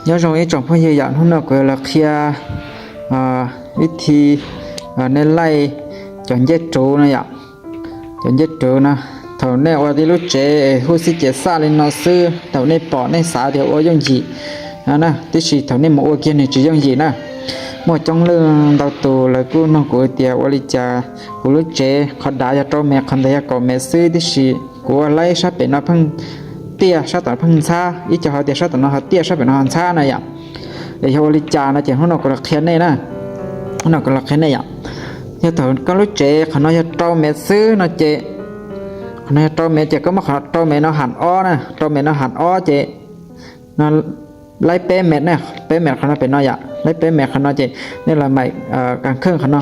Nyob zoo ib tsoom phooj ywg yom, hnub no kuv yuav los qhia ib thi nej laij cov ncej ruv no yom. Cov ncej ruv no, thaum nej ua tib lub tsev huj xij ces xaj li no xwb, thaum nej pom nej xav tias ua yooj yim no na, tiam sis thaum nej mus ua kiag nws tsis yooj yim na. Muaj coob leej ntau tus lawv kuj nug kuv tias ua li cas kuv lub tsev qhov dav yog rau mev, qhov ntawd yog kaum mev xwb, tiam sis kuv ua laib sab pem no pheej tiaj, sab tom no pheej ntxhab, ib co ho tias sab tom no ho tiaj, sab pem no ho ntxhab na yom. Es yog ua li cas no ces hnub no kuv los qhia nej na. Hnub no kuv los qhia nej yom. Yog thaum koj lub tsev qhov no yog rau mev xwb no ces, qhov no yog rau mev ces koj muab qhov rau mev no ham ob na, rau mev no ham ob ces no laib peb mev na, peb mev qhov no pem no yom, laib peb mev qhov no ces nej los maim kas kheej qhov no,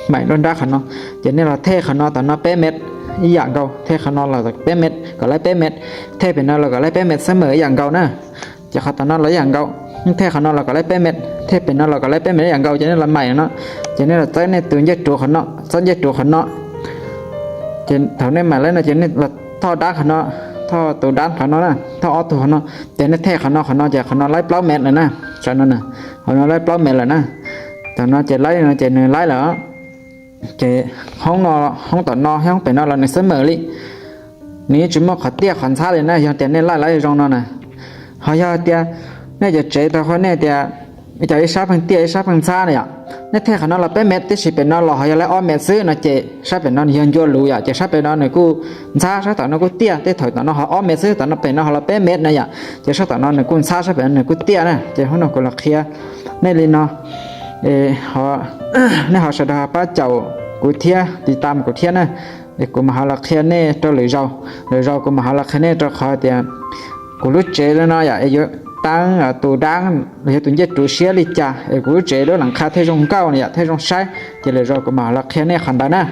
maim nruab nrab qhov no, ces nej los thej qhov no tom no peb mev ib yam nkaus, thej qhov no los peb mev kom laib peb mev, thej pem no los kom laib peb mev xab mawm ib yam nkaus na. Ces qhov tom no los ib yam nkaus, thej qhov no los kom laib peb mev, thej pem no los kom laib peb mev ib yam nkaus, ces nej los maim no, ces nej los txawb nej tus ncej ruv qhov no, txawb ncej ruv qhov no. Ces thaum nej maim laib no ces nej los thoj dab qhov no, thoj tus dab qhov no na, thoj ob tug qhov no, ces nej thej qhov no, qhov no ces qhov no laib plaub mev lawm na. Tam no, qhov no laib plaub mev lawm na. Tam no ces laib no ces nws laib lawm. Ces hoob no, hoob tom no, hoob pem no los nws xab mawm li, nws yeej tsis muaj qhov tiaj qhov ntxhab li na, yog tias nej laij laib zoo no na. Ho yog tias nej cov tsev tau qhov nej tias ib co ib sab pheej tiaj ib sab pheej ntxhab na yom, nej thej qhov no los peb mev, tiam sis pem no los ho yog laib ob mev xwb no ces sab pem no nws yog ncua luv yom, ces sab pem no nws kuj ntxhab, sab tom no kuj tiaj, tej thaum tom no ho ob mev xwb, tom no pem no ho los peb mev na yom, ces sab tom no nws kuj ntxhab, sab pem no nws kuj tiaj na. Ces hnub no kuv los qhia nej li no, nej ho sawv daws pab caum kuv thiab, tiv tam kuv thiab na, es kuv mam ho los qhia nej rau lwm zaus. Lwm zaus kuv mam ho los qhia nej rau qhov tias kuv lub tsev li no yom, es yuav teeb tus dab los yog tus ncej ruv siab li cas es kuv lub tsev lub lees qha thiaj zoo nkauj no yom, thiaj zoo saib, ces lwm zaus kuv mam ho los qhia nej qhov ntawd na.